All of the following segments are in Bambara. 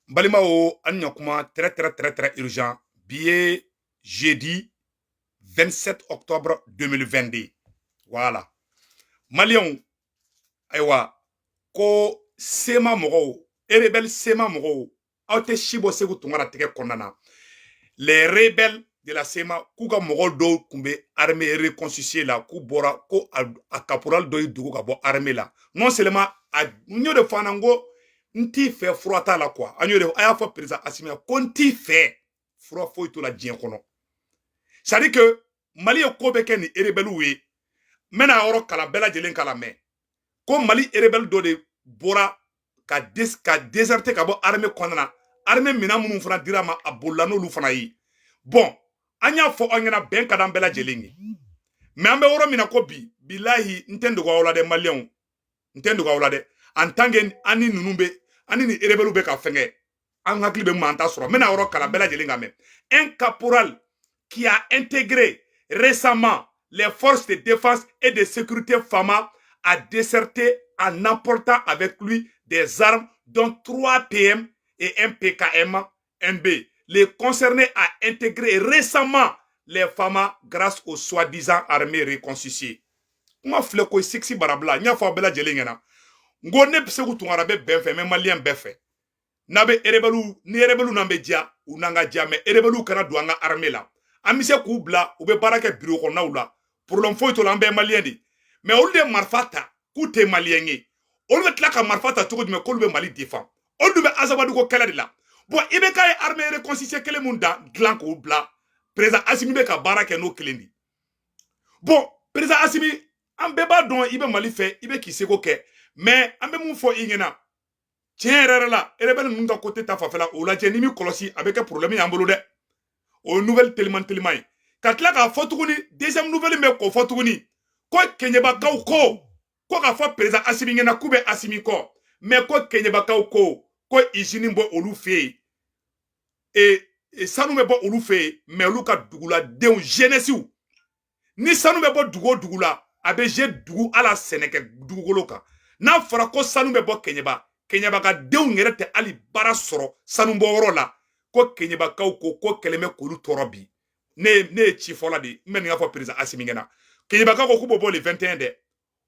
N balimaw, an ɲakuma, très très très très urgent. Bi ye jeudi 27 octobre 2022. Voilà, Maliyɛnw, ayiwa, ko CMA mɔgɔw, rebelle CMA mɔgɔw, aw tɛ si bɔ Segu Tunkara tɛgɛ kɔnɔna na. Les rebelles de la CMA k'u ka mɔgɔw dɔw tun bɛ armée reconstituée la, k'u bɔra, ko a caporal dɔ y'i dogo ka bɔ armée la. Non seulement a, n y'o de fɔ an na, n ko n t'i fɛ, fura t'a la quoi. An y'o de, a y'a fɔ président Assimi, ko n t'i fɛ, fura foyi t'o la diɲɛ kɔnɔ. C'est à dire que Mali ye ko bɛɛ kɛ ni rebelles ye. N bɛna yɔrɔ kalan, bɛɛ lajɛlen k'a lamɛn, ko Mali rebelle dɔ de bɔra ka déserter ka bɔ armée kɔnɔna na. Armée minɛn minnu fana dira ma, a bolila n'olu fana ye. Bon, an y'a fɔ aw ɲɛna, bɛn ka d'an bɛɛ lajɛlen ye, mais an bɛ yɔrɔ min na ko bi, bilahi, n tɛ n dogo aw la dɛ. Maliyɛnw, n tɛ n dogo aw la dɛ. En tant que an ni ninnu bɛ, an ni nin rebelle bɛ ka fɛnkɛ, an hakili bɛ mun, an ta sɔrɔ. N bɛna yɔrɔ kalan, bɛɛ lajɛlen ka mɛn. Un caporal qui a intégré récemment les forces de défense et de sécurité FAMA a déserté en emportant avec lui des armes, dont 3 PM et un PKM NB. Les concernés a intégré récemment les FAMA grâce aux soi-disant armées reconstituées. Kuma filɛ koyi, siksi barabila. N y'a fɔ aw bɛɛ lajɛlen ɲɛna, n ko ne bɛ Segu Tunkara bɛ bɛn fɛ, n bɛ Maliyɛn bɛɛ fɛ. N'a bɛ rebelle ni rebelle n'an bɛ diya u n'an ka diya, mais rebelle kana don an ka armée la. An bɛ se k'u bila, u bɛ baara kɛ bureau kɔnɔnaw la, problème foyi t'o la, an bɛɛ ye Maliyɛn de. Mais olu de marifa ta k'u tɛ Maliyɛn ye, olu bɛ tila ka marifa ta cogo jumɛn k'olu bɛ Mali défend? Olu dun bɛ Azawadi ko kɛlɛ de la. Bon, i bɛ k'a ye armée reconstituée kelen mun da dilan k'o bila, président Assimi bɛ ka baara kɛ n'o kelen de. Bon, président Assimi, an bɛɛ b'a dɔn i bɛ Mali fɛ, i bɛ k'i seko kɛ, mais an bɛ mun fɔ i ɲɛna? Tiɲɛ yɛrɛ yɛrɛ la, rebelle ninnu ka côté ta fanfɛla, o lajɛ. Ni mi kɔlɔsi, a bɛ kɛ problème y'an bolo dɛ. O ye nouvelle teliman teliman ye. Ka tila k'a fɔ tuguni, deuxième nouvelle bɛ k'o fɔ tuguni, ko Keɲebakaw ko k'a fɔ président Assimi ɲɛna k'u bɛ Assimi kɔ, mais ko Keɲebakaw ko usine bɔ olu fɛ yen, e sanu bɛ bɔ olu fɛ yen, mais olu ka duguladenw, jeunesse, ni sanu bɛ bɔ dugu o dugu la, a bɛ je dugu ala sɛnɛkɛ dugukolo kan. N'a fɔra ko sanu bɛ bɔ Keɲeba, Keɲeba ka denw yɛrɛ tɛ hali baara sɔrɔ sanubɔyɔrɔ la. Ko Keɲebakaw ko kɛlɛ bɛ k'olu tɔɔrɔ bi. Ne ye ci fɔla de ye, n bɛ nin fɔ président Assimi ɲɛna. Keɲebakaw ko k'u bɛ bɔ le 21 dɛ.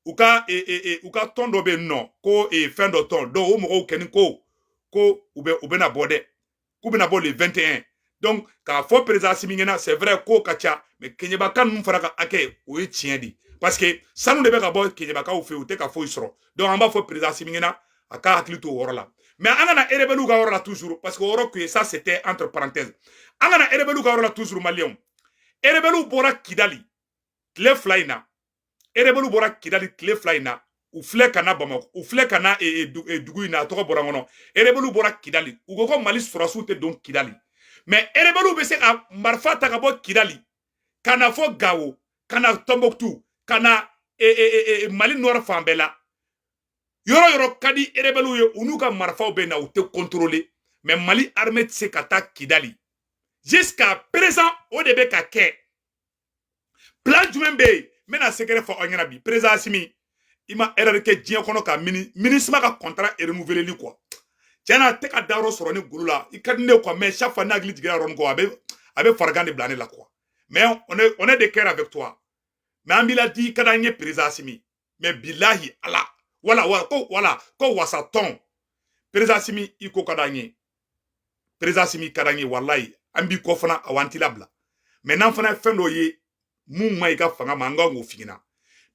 U ka tɔn dɔ bɛ yen nɔ, ko fɛn dɔ tɔn. Donc o mɔgɔw kɛni ko u bɛna bɔ dɛ, k'u bɛna bɔ le 21. Donc k'a fɔ président Assimi ɲɛna, c'est vrai, ko ka ca, mais Keɲebaka ninnu fana ka hakɛ, o ye tiɲɛ de, parce que sanu de bɛ ka bɔ Keɲebakaw fɛ yen, u tɛ ka foyi sɔrɔ. Donc an b'a fɔ président Assimi ɲɛna, a ka hakili to o yɔrɔ la. Mais an kana rebelle ka yɔrɔ la toujours, parce que o yɔrɔ kun ye, ça c'était entre parenthèses. An kana rebelle ka yɔrɔ la toujours. Maliyɛnw, rebelle bɔra Kidali tile 2 in na. Rebelle bɔra Kidali tile 2 in na, u filɛ ka na Bamakɔ, u filɛ ka na dugu in na, a tɔgɔ bɔra n kɔnɔ. Rebelle bɔra Kidali, u ko ko Mali sɔrɔsiw tɛ don Kidali, mais rebelle bɛ se ka marifa ta ka bɔ Kidali ka na fɔ Gawo, ka na Tɔnbɔkutu, ka na Mali nord fan bɛɛ la. Yɔrɔ yɔrɔ ka di rebelle ye, u n'u ka marifaw bɛ na, u tɛ contrôler, mais Mali armée tɛ se ka taa Kidali jusqu'à présent. O de bɛ ka kɛ. Plan jumɛn bɛ yen? N bɛna secret fɔ aw ɲɛna bi. Président Assimi, i ma erreur kɛ diɲɛ kɔnɔ ka mini MINUSMA ka contrat renouveler quoi. Tiɲɛ na, a tɛ ka dayɔrɔ sɔrɔ ni golo la. I ka di ne ye quoi, mais chaque fois ne hakili jiginna yɔrɔ min kɔ, a bɛ farigan de bila ne la quoi. Mais on est de cœur avec toi, mais an b'i la di, i ka d'an ye, président Assimi. Mais bilahi ala, wala wala ko, wala ko wasatɔn. Président Assimi, i ko ka d'an ye. Président Assimi ka d'an ye, walayi, an b'i kɔ fana, a w'an t'i labila. Mais n'an fana ye fɛn dɔ ye mun ma ɲi ka fanga ma, an kan k'o f'i ɲɛna.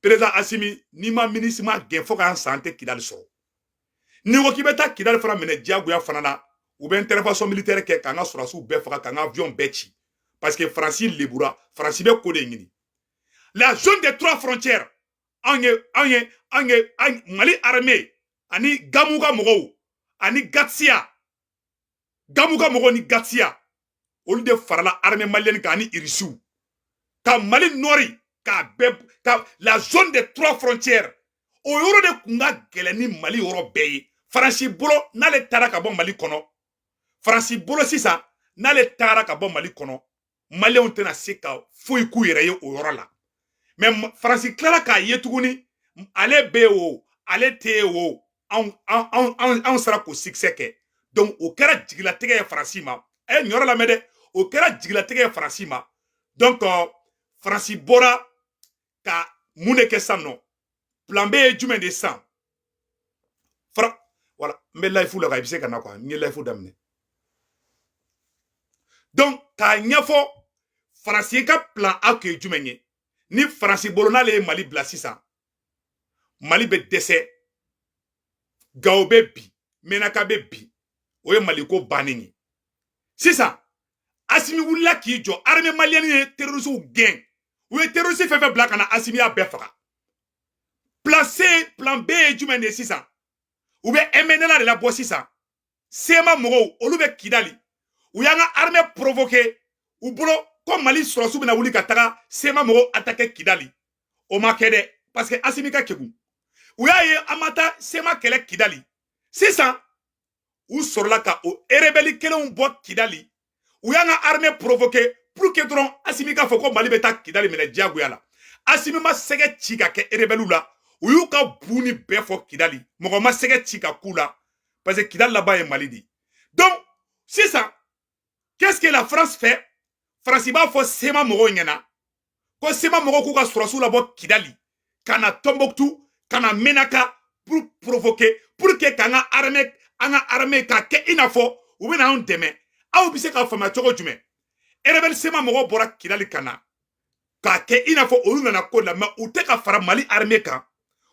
Président Assimi, n'i ma MINUSMA gɛn, fo k'an san tɛ Kidali sɔrɔ. N'i ko k'i bɛ taa Kidali fana minɛ diyagoya fana na, u bɛ intervention militaire kɛ k'an ka sɔrɔdasiw bɛɛ faga, k'an ka avion bɛɛ ci, parce que Faransi lebura, Faransi bɛ ko de ɲini. La zone des trois frontières, anw ye Mali armée ani Gamu ka mɔgɔw ani Gatiya, Gamu ka mɔgɔw ni Gatiya, olu de farala armée malienne kan ani Irisiw ka Mali nord k'a bɛɛ ka la zone des trois frontières. O yɔrɔ de kun ka gɛlɛn ni Mali yɔrɔ bɛɛ ye Faransi bolo. N'ale taara ka bɔ Mali kɔnɔ, Faransi bolo sisan, n'ale taara ka bɔ Mali kɔnɔ, Maliyɛnw tɛna se ka foyi k'u yɛrɛ ye o yɔrɔ la. Mais Faransi tilala k'a ye tuguni, ale bɛ yen o, ale tɛ yen o, anw sera k'o succès kɛ. Donc o kɛra jigilatigɛ ye Faransi ma. A ye nin yɔrɔ lamɛn dɛ, o kɛra jigilatigɛ ye Faransi ma. Donc Faransi bɔra ka mun de kɛ sisan nɔ? Plan B ye jumɛn de sisan? Fara, voilà, n bɛ live la, i bɛ se ka na quoi, n ye live daminɛ. Donc k'a ɲɛfɔ, Faransi ka plan A kun ye jumɛn ye? Ni Faransi bolo n'ale ye Mali bila sisan, Mali bɛ dɛsɛ, Gawo bɛ bi, Menaka bɛ bi, o ye Mali ko bannen ye. Sisan Asimi wulila k'i jɔ, armée malienne ye terroristew gɛn, u ye terroriste fɛn fɛn bila ka na, Asimi y'a bɛɛ faga. Plan C, plan B ye jumɛn de ye sisan? U bɛ MNLA de labɔ sisan, CMA mɔgɔw, olu bɛ Kidali. U y'an ka armée provoqué, u bolo ko Mali sɔrɔsiw bɛna wuli ka taga CMA mɔgɔw attaquer Kidali. O ma kɛ dɛ, parce que Asimi ka kegun. U y'a ye an ma taa CMA kɛlɛ Kidali. Sisan u sɔrɔla ka o rebelle kelenw bɔ Kidali, u y'an ka armée provoqué pour que dɔrɔn Asimi k'a fɔ ko Mali bɛ taa Kidali minɛ diyagoya la. Asimi ma sɛgɛ ci ka kɛ rebelle la, u y'u ka bu ni bɛɛ fɔ Kidali, mɔgɔ ma sɛgɛ ci ka k'u la, parce que Kidali laban ye Mali de ye. Donc sisan, qu'est-ce que la France fait? Faransi b'a fɔ CMA mɔgɔw ɲɛna ko CMA mɔgɔw k'u ka sɔrɔsiw labɔ Kidali ka na Tɔnbɔkutu, ka na Menaka, pour provoquer, pour que k'an ka armée, an ka armée k'a kɛ i n'a fɔ u bɛna anw dɛmɛ. Aw bɛ se k'a faamuya cogo jumɛn? Rebelle CMA mɔgɔw bɔra Kidali ka na k'a kɛ i n'a fɔ olu nana ko la, mais u tɛ ka fara Mali armée kan,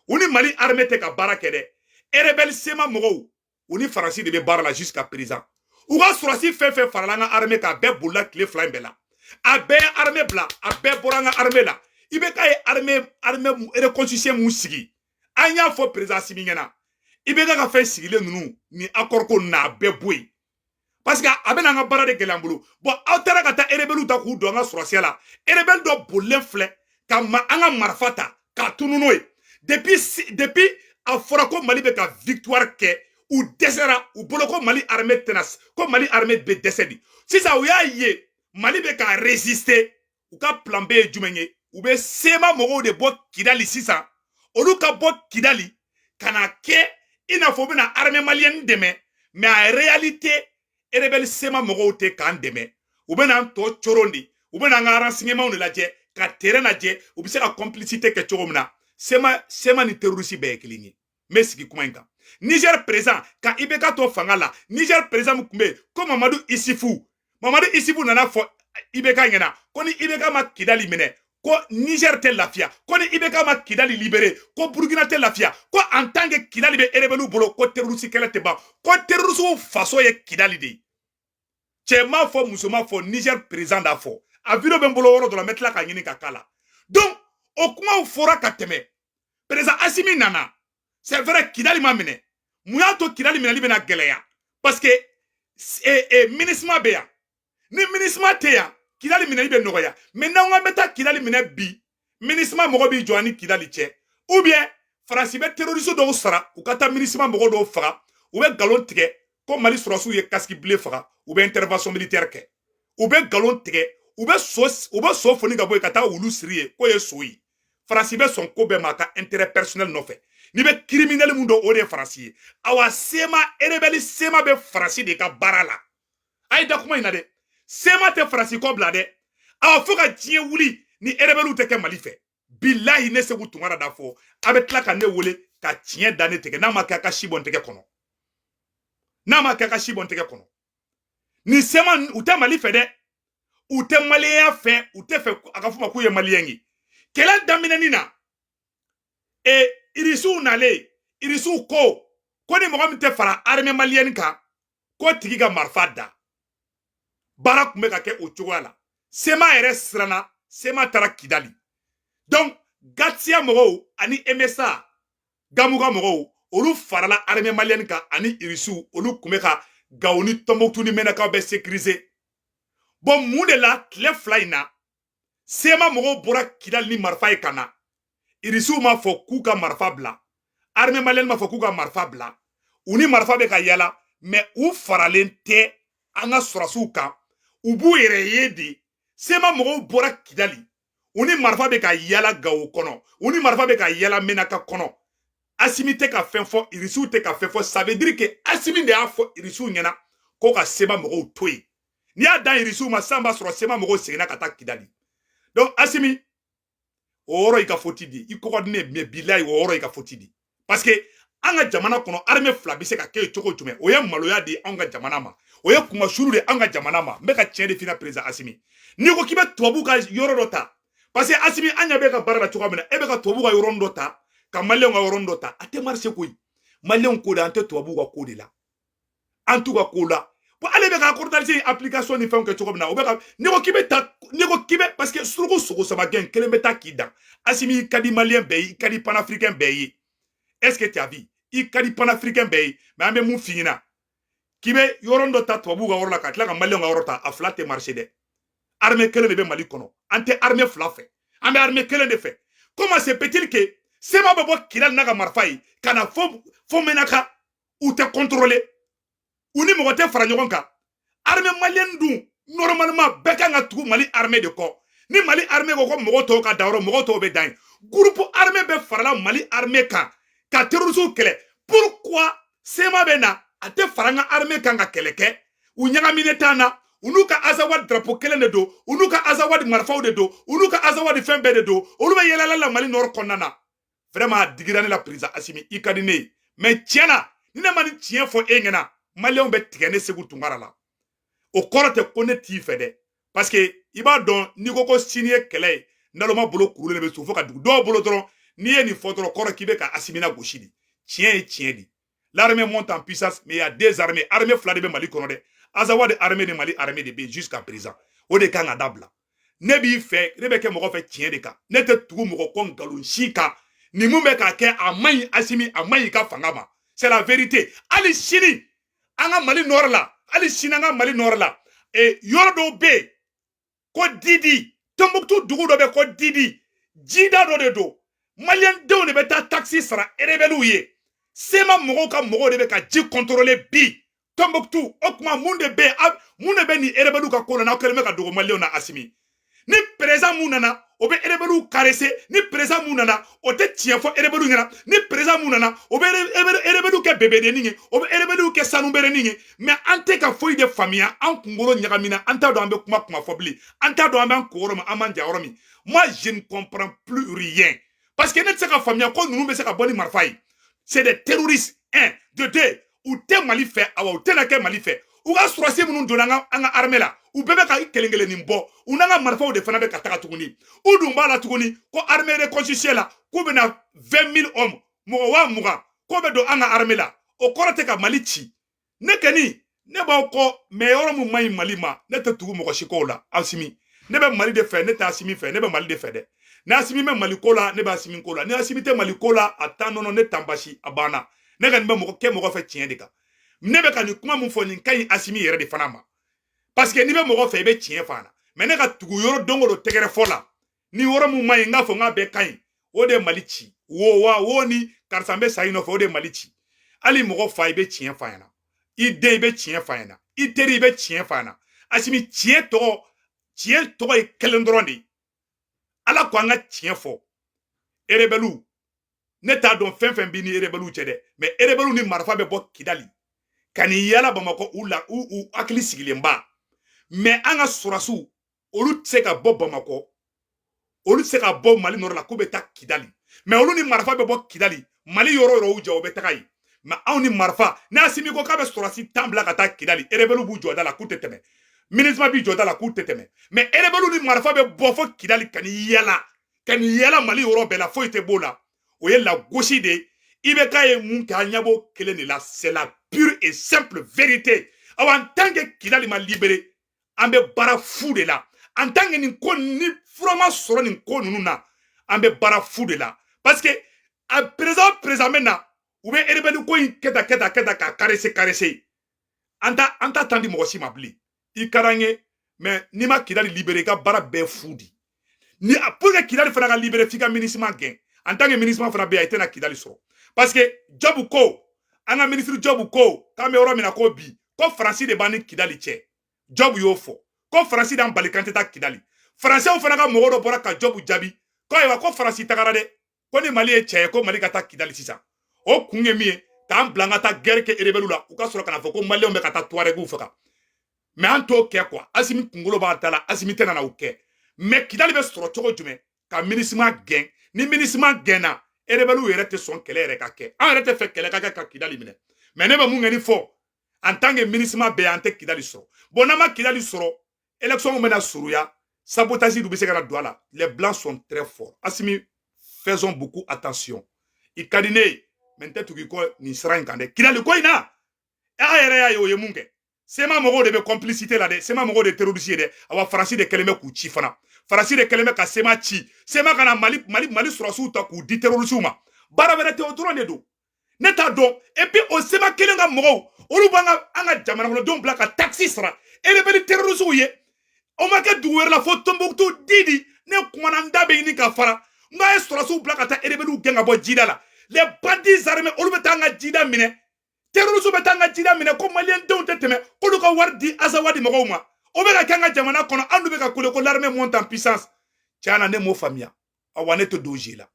u ni Mali armée tɛ ka baara kɛ dɛ. Rebelle CMA mɔgɔw, u ni Faransi de bɛ baara la jusqu'à présent. U ka sɔrɔsi fɛn fɛn farala an ka armée kan, a bɛɛ bolila tile 2 in bɛɛ la, a bɛɛ ye armée bila, a bɛɛ bɔra an ka armée la. I bɛ k'a ye armée reconstitution mun sigi, an y'a fɔ président Asimi ɲɛna, i bɛ ka fɛn sigilen ninnu ni accord ko ninnu, a bɛɛ bɔ yen, parce que a bɛna an ka baara de gɛlɛya an bolo. Bon, aw taara ka taa rebelle ta k'u don an ka sɔrɔsiya la. Rebelle dɔ bolilen filɛ ka ma an ka marifa ta k'a tunu n'o ye. Depuis a fɔra ko Mali bɛ ka victoire kɛ, u dɛsɛra, u bolo ko Mali armée tɛna, ko Mali armée bɛ dɛsɛ de. Sisan u y'a ye Mali bɛ ka résister, u ka plan B ye jumɛn ye? U bɛ CMA mɔgɔw de bɔ Kidali sisan, olu ka bɔ Kidali ka na kɛ i n'a fɔ u bɛna armée malienne dɛmɛ, mais en réalité rebelle CMA mɔgɔw tɛ k'an dɛmɛ, u bɛna an tɔ coron de, u bɛna an ka renseignement de lajɛ, ka terrain lajɛ, u bɛ se ka complicité kɛ cogo min na. CMA ni terroriste bɛɛ ye kelen ye. N bɛ sigi kuma in kan. Niger président ka IBK to fanga la, Niger président min tun bɛ yen ko Mamadu Isifu, Mamadu Isifu nana fɔ IBK ɲɛna ko ni IBK ma Kidali minɛ, ko Niger tɛ lafiya, ko ni IBK ma Kidali libéré, ko Burukina tɛ lafiya, ko en tant que Kidali bɛ rebelle bolo, ko terroriste kɛlɛ tɛ ban, ko terroriste faso ye Kidali de ye. Cɛ m'a fɔ, muso m'a fɔ, Niger président d'a fɔ. A vidéo bɛ n bolo yɔrɔ dɔ la, n bɛ tila k'a ɲini ka k'a la. Donc o kumaw fɔra ka tɛmɛ. Président Asimi nana, c'est vrai, Kidali ma minɛ. Mun y'a to Kidali minɛli bɛna gɛlɛya? Parce que MINUSMA bɛ yan. Ni MINUSMA tɛ yan, Kidali minɛli bɛ nɔgɔya. Mais n'an ko an bɛ taa Kidali minɛ bi, MINUSMA mɔgɔ b'i jɔ ani Kidali cɛ, ou bien Faransi bɛ terroriste dɔw sara u ka taa MINUSMA mɔgɔ dɔw faga, u bɛ nkalon tigɛ ko Mali sɔrɔsiw ye casque bleu faga, u bɛ intervention militaire kɛ, u bɛ nkalon tigɛ, u bɛ so foni ka bɔ yen ka taa wulu siri yen k'o ye so ye. Faransi bɛ sɔn ko bɛɛ ma a ka intérêt personnel nɔfɛ. N'i bɛ criminel mun dɔn, o de ye Faransi ye. Awa, CMA, rebelle CMA bɛ Faransi de ka baara la. A ye da kuma in na dɛ, CMA tɛ Faransi kɔ bila dɛ. Awa, fo ka diɲɛ wuli ni rebelle tɛ kɛ Mali fɛ. Bilahi, ne Segu Tunkara da fɔ, a bɛ tila ka ne wele ka tiɲɛ da ne tigɛ. N'a ma kɛ a ka si bɔ n tɛgɛ kɔnɔ, n'a ma kɛ a ka si bɔ n tɛgɛ kɔnɔ. Ni CMA, u tɛ Mali fɛ dɛ, u tɛ maliyɛnya fɛ, u tɛ fɛ a ka fɔ ma k'u ye maliyɛn ye. Kɛlɛ daminɛni na, irisiw nalen, irisiw ko ni mɔgɔ min tɛ fara armée malienne kan, ko tigi ka marifa da. Baara tun bɛ ka kɛ o cogoya la. CMA yɛrɛ siranna, CMA taara Kidali. Donc GATIA mɔgɔw ani MSA Gamuga mɔgɔw, olu farala armée malienne kan ani irisiw, olu tun bɛ ka Gawo ni Tɔnbɔkutu ni Mɛnakaw bɛ sécuriser. Bon, mun de la tile 2 in na CMA mɔgɔw bɔra Kidali ni marifa ye ka na? Irisiw m'a fɔ k'u ka marifa bila, armée malienne m'a fɔ k'u ka marifa bila, u ni marifa bɛ ka yala, mais u faralen tɛ an ka sɔrɔsiw kan, u b'u yɛrɛ ye de. CMA mɔgɔw bɔra Kidali, u ni marifa bɛ ka yala Gawo kɔnɔ, u ni marifa bɛ ka yala Menaka kɔnɔ. Asimi tɛ ka fɛn fɔ, Irisiw tɛ ka fɛn fɔ. Ça veut dire que Asimi de y'a fɔ Irisiw ɲɛna ko ka CMA mɔgɔw to yen. N'i y'a dan Irisiw ma sisan, b'a sɔrɔ CMA mɔgɔw seginna ka taa Kidali. Donc Asimi, o yɔrɔ i ka faute di, i kɔkɔ di ne, mais bilayi, o yɔrɔ i ka faute di, parce que an ka jamana kɔnɔ, armée fila bɛ se ka kɛ yen cogo jumɛn? O ye maloya de ye anw ka jamana ma, o ye kunmasuru de ye an ka jamana ma. N bɛ ka tiɲɛ de f'i ɲɛna, président Asimi. N'i ko k'i bɛ tubabu ka yɔrɔ dɔ ta, parce que Asimi, an ɲɛ bɛ ka baara la cogoya min na, e bɛ ka tubabu ka yɔrɔ dɔ ta ka Maliyɛnw ka yɔrɔ dɔ ta, a tɛ marcher koyi. Maliyɛnw ko de, an tɛ tubabuw ka ko de la, an t'u ka ko la. Bon, ale bɛ ka accord application ni fɛnw kɛ cogo min na, o bɛ ka, n'i ko k'i bɛ ta, n'i ko k'i bɛ, parce que suruku sogo saba gɛn kelen bɛ taa k'i dan. Asimi, i ka di Maliyɛn bɛɛ ye, i ka di panafricain bɛɛ ye. Est ce que tu as vu? I ka di panafricain bɛɛ ye, mais an bɛ mun f'i ɲɛna? K'i bɛ yɔrɔ dɔ ta tubabuw ka yɔrɔ la ka tila ka Maliyɛnw ka yɔrɔ ta, a fila tɛ marcher dɛ. Armée kelen de bɛ Mali kɔnɔ, an tɛ armée fila fɛ, an bɛ armée kelen de fɛ. Comment se peut-il que CMA bɛ bɔ Kidali n'a ka marifa ye ka na fo Menaka, u tɛ contrôler, u ni mɔgɔ tɛ fara ɲɔgɔn kan? Armée malienne dun, normalement bɛɛ kan ka tugu Mali armée de kɔ. Ni Mali armée ko ko mɔgɔ tɔw ka da yɔrɔ, mɔgɔ tɔw bɛ dan yen. Groupe armé bɛ farala Mali armée kan ka terroristes kɛlɛ. Pourquoi CMA bɛ na, a tɛ fara an ka armée kan ka kɛlɛ kɛ? U ɲagaminen t'an na. U n'u ka Azawad drapeau kelen de don, u n'u ka Azawad marifaw de don, u n'u ka Azawad fɛn bɛɛ de don. Olu bɛ yɛlɛla la Mali nord kɔnɔna na. Vraiment, a digira ne la. Président Asimi, i ka di ne ye, mais tiɲɛ na, ni ne ma nin tiɲɛ fɔ e ɲɛna, Maliyɛnw bɛ tigɛ ne Segu Tunkara la. O kɔrɔ tɛ ko ne t'i fɛ dɛ, parce que i b'a dɔn, n'i ko ko sini ye kɛlɛ ye, naloma bolo kurulen de bɛ so fo ka dugu dɔw bolo dɔrɔn. N'i ye nin fɔ dɔrɔn, kɔrɔ k'i bɛ ka Asimi na gosi de. Tiɲɛ ye tiɲɛ de. L'armée monte en puissance, mais il y a deux armées. Armée fila de bɛ Mali kɔnɔ dɛ. Azawad armée ni Mali armée de bɛ yen jusqu'à présent. O de kan ka dabila. Ne b'i fɛ, ne bɛ kɛ mɔgɔ fɛ tiɲɛ de kan. Ne tɛ tugu mɔgɔ kɔ nkalon si kan. Nin mun bɛ k'a kɛ, a man ɲi Asimi, a man ɲi i ka fanga ma. C'est la vérité. Hali sini an ka Mali nord la, hali sini an ka Mali nord la, yɔrɔ dɔw bɛ yen ko Didi, Tɔnbuktu dugu dɔ bɛ ko Didi, jida dɔ de don. Maliyɛn denw de bɛ taa taxe sara rebelles ye. CMA mɔgɔw ka mɔgɔw de bɛ ka ji contrôler bi Tɔnbuktu. O tuma mun de bɛ yen? Mun de bɛ nin rebelles ka ko la n'aw kɛlen bɛ ka dogo Maliyɛnw na? Asimi, ni président mun nana, o bɛ rebelles caresser. Ni président mun nana, o tɛ tiɲɛ fɔ rebelles ɲɛna. Ni président mun nana, o bɛ rebelles kɛ bébédennin ye, o bɛ rebelles kɛ sanuberenin ye. Mais an tɛ ka foyi de faamuya, an kunkolo ɲagamina, an t'a dɔn an bɛ kuma fɔ bilen, an t'a dɔn an b'an ko yɔrɔ min, an b'an ja yɔrɔ min. Moi, je ne comprends plus rien, parce que ne tɛ se ka faamuya ko ninnu bɛ se ka bɔ ni marifa ye. C'est des terroristes, un de deux, u tɛ Mali fɛ, awa u tɛna kɛ Mali fɛ. U ka sɔrɔsi minnu donna an ka armée la, u bɛɛ bɛ ka kelen kelennin bɔ. U n'an ka marifaw de fana bɛ ka taga tuguni. U dun b'a la tuguni ko armée reconstituée la, k'u bɛna 20 000 hommes, mɔgɔ 20 000, k'o bɛ don an ka armée la. O kɔrɔ tɛ ka Mali ci. Ne kɔni, ne b'aw kɔ, mais yɔrɔ mun man ɲi Mali ma, ne tɛ tugu mɔgɔ si kɔ o la. Asimi, ne bɛ Mali de fɛ, ne tɛ Asimi fɛ, ne bɛ Mali de fɛ dɛ. Ni Asimi bɛ Mali ko la, ne bɛ Asimi ko la. Ni Asimi tɛ Mali ko la, a tan nɔnɔ ne tan basi a banna. Ne kɔni bɛ mɔgɔ kɛ mɔgɔ fɛ tiɲɛ de kan. Ne bɛ ka nin kuma mun fɔ, nin ka ɲi Asimi yɛrɛ de fana ma, parce que n'i bɛ mɔgɔ fɛ, i bɛ tiɲɛ f'a la. Mais ne ka tugu yɔrɔ don o don tɛgɛrɛ fɔ la, ni yɔrɔ mun man ɲi, n k'a fɔ n k'a bɛɛ ka ɲi, o de ye Mali ci. Wo wa wo ni karisa n bɛ sa i nɔfɛ, o de ye Mali ci. Hali mɔgɔ fa, i bɛ tiɲɛ f'a ɲɛna. I den, i bɛ tiɲɛ f'a ɲɛna. I teri, i bɛ tiɲɛ f'a ɲɛna. Asimi, tiɲɛ tɔgɔ, tiɲɛ tɔgɔ ye kelen dɔrɔn de ye. Ala ko an ka tiɲɛ fɔ. Rebelles, ne t'a dɔn fɛn fɛn b'i ni rebelles cɛ dɛ, mais rebelles ni marifa bɛ bɔ Kidali ka n'i yala Bamakɔ, u la u hakili sigilenba. Mais an ka sɔrɔsiw, olu tɛ se ka bɔ Bamakɔ, olu tɛ se ka bɔ Mali nord la k'u bɛ taa Kidali. Mais olu ni marifa bɛ bɔ Kidali, Mali yɔrɔ o yɔrɔ u jɛ, u bɛ taga yen. Mais anw ni marifa, ni Asimi ko k'a bɛ sɔrɔsi 10 bila ka taa Kidali, rebelles b'u jɔ da la k'u tɛ tɛmɛ. MINUSMA b'i jɔ da la k'u tɛ tɛmɛ. Mais rebelles ni marifa bɛ bɔ fo Kidali ka n'i yala, ka n'i yala Mali yɔrɔ bɛɛ la, foyi tɛ b'o la. O ye lagosi de ye. IBK ye mun kɛ, an ɲɛ b'o kelen de la. C'est la pure et simple vérité. Awa, en tant que Kidali ma libéré, an bɛ baara fu de la. En tant que nin ko ni fura ma sɔrɔ nin ko ninnu na, an bɛ baara fu de la, parce que a président bɛ na, u bɛ rebelle ko in kɛ tan, kɛ tan, kɛ tan, k'a caresser, caresser. An ta tan di mɔgɔ si ma bilen. I ka d'an ye, mais n'i ma Kidali libéré, i ka baara bɛɛ fu di. Ni pour que Kidali fana ka libéré, f'i ka MINUSMA gɛn. En tant que MINUSMA fana bɛ yan, i tɛna Kidali sɔrɔ, parce que Job ko, an ka ministre Job ko k'an bɛ yɔrɔ min na ko bi, ko Faransi de b'an ni Kidali cɛ. Job y'o fɔ ko Faransi d'an bali k'an tɛ taa Kidali. Faransɛw fana ka mɔgɔ dɔ bɔra ka Job jaabi ko ayiwa, ko Faransi tagara dɛ, ko ni Mali ye cɛ ye, ko Mali ka taa Kidali sisan. O kun ye min ye, k'an bila an ka taa guerre kɛ rebelle la, u ka sɔrɔ ka na fɔ ko Maliyɛnw bɛ ka taa Tuareg faga. Mais an t'o kɛ quoi. Asimi kunkolo b'a da la, Asimi tɛ na o kɛ. Mais Kidali bɛ sɔrɔ cogo jumɛn? Ka MINUSMA gɛn. Ni MINUSMA gɛnna, rebelle yɛrɛ tɛ sɔn kɛlɛ yɛrɛ ka kɛ. An yɛrɛ tɛ fɛ kɛlɛ ka kɛ ka Kidali minɛ. Mais ne bɛ mun kɛ ni fɔ en tant que MINUSMA bɛ yan, an tɛ Kidali sɔrɔ. Bon, n'an ma Kidali sɔrɔ, élection bɛna surunya, sabotage dun bɛ se ka na don a la. Les Blancs sont très forts. Asimi, faisons beaucoup attention. I ka di ne ye, mais n tɛ tugu i kɔ nin sira in kan dɛ. Kidali ko in na, a yɛrɛ y'a ye o ye mun kɛ. CMA mɔgɔw de bɛ complicité la dɛ. CMA mɔgɔw de ye terroriste ye dɛ. Awa, Faransi de kɛlen bɛ k'u ci fana. Faransi de kɛlen bɛ ka CMA ci. CMA ka na Mali sɔrɔsiw ta k'u di terroriste ma. Baara wɛrɛ tɛ, o dɔrɔn de don. Ne t'a dɔn. Et puis o CMA kelen ka mɔgɔw, olu b'an ka an ka jamana kɔnɔdenw bila ka taxe sara rebelle terroriste ye. O ma kɛ dugu wɛrɛ la fo Tombouctou. Didi, ne kumana, n da bɛ ɲini ka fara. N k'a ye sɔrɔsiw bila ka taa rebelle gɛn ka bɔ jida la. Les bandits armés, olu bɛ taa an ka jida minɛ. Terroriste bɛ taa an ka jida minɛ ko Maliyɛn denw tɛ tɛmɛ, k'olu ka wari di Azawadi mɔgɔw ma. O bɛ ka kɛ an ka jamana kɔnɔ. An dun bɛ ka kule ko l'armée monte en puissance. Tiɲɛ na, ne m'o faamuya. Awa, ne tɛ don zi la.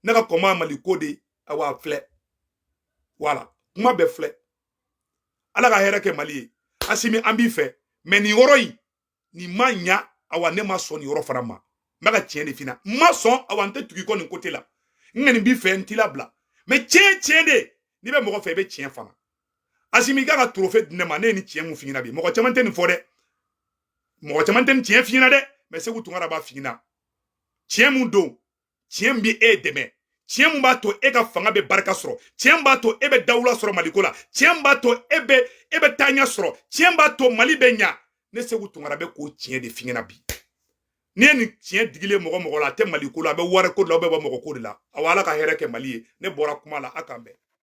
Ne ka kɔma Mali ko de, awa, filɛ. Wala kuma bɛɛ filɛ. Ala ka hɛrɛ kɛ Mali ye. Asimi, an b'i fɛ, mais nin yɔrɔ in, nin ma ɲa. Awa, ne ma sɔn nin yɔrɔ fana ma. N bɛ ka tiɲɛ de f'i ɲɛna. N ma sɔn. Awa, n tɛ tugu i kɔ nin côté la. N kɔni b'i fɛ, n t'i labila, mais tiɲɛ, tiɲɛ de. N'i bɛ mɔgɔ fɛ, i bɛ tiɲɛ fana. Asimi, i ka ka trophée di ne ma. Ne ye nin tiɲɛ mun f'i ɲɛna bi, mɔgɔ caman tɛ nin fɔ dɛ. Mɔgɔ caman tɛ nin tiɲɛ f'i ɲɛna dɛ. Mais Segu Tunkara b'a f'i ɲɛna. Tiɲɛ mun don, tiɲɛ min bɛ e dɛmɛ, tiɲɛ mun b'a to e ka fanga bɛ barika sɔrɔ, tiɲɛ min b'a to e bɛ dawula sɔrɔ Maliko la, tiɲɛ min b'a to e bɛ taaɲɛ sɔrɔ, tiɲɛ min b'a to Mali bɛ ɲa, ne Segu Tunkara bɛ k'o tiɲɛ de f'i ɲɛna bi. N'i ye nin tiɲɛ digilen mɔgɔ mɔgɔ la, a tɛ Maliko la, a bɛ wari ko de la, a bɛ bɔ mɔgɔ ko de la. Awa, Ala ka hɛrɛ kɛ Mali ye. Ne bɔra kuma la, a k'an bɛn.